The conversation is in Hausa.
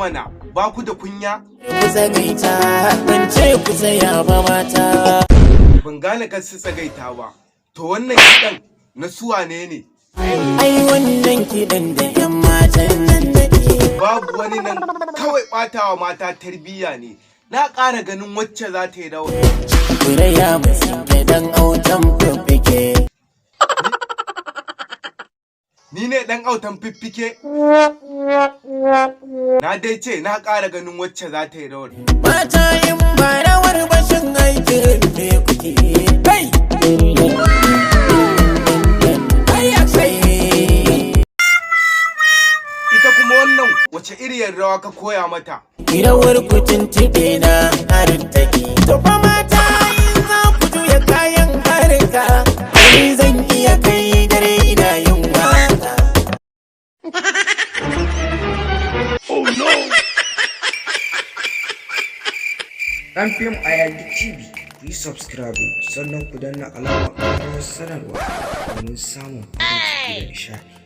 mana, ba ku da kunya? Ku tsagaita, ban ce ku tsaya ba mata. Ban gane kar su tsagaita ba. To wannan kiɗan na su wane ne? Ai wannan kiɗan da 'yan matan nan nake. Babu wani nan, kawai ɓatawa mata tarbiyya ne. Na ƙara ganin wacce za ta yi rawa. Kuraya masu dan autan fiffike. Ni ne ɗan autan fiffike? Na dai ce na ƙara ganin wacce za ta yi rawar. Mata, in ba rawar bashin aikin me kuke? Kai! Ai, kai! Ita kuma wannan wace iriyar rawa ka koya mata? Rawar ku tuntuɓe na harin take. To fa mata, in za ku juya kayan harka, ni zan iya kai dare ina yin waka. Ɗan Fim a Yagi TV, ku yi subscribing sannan ku danna alamar ƙararrawar sanarwa domin samun farin ciki da nishaɗi.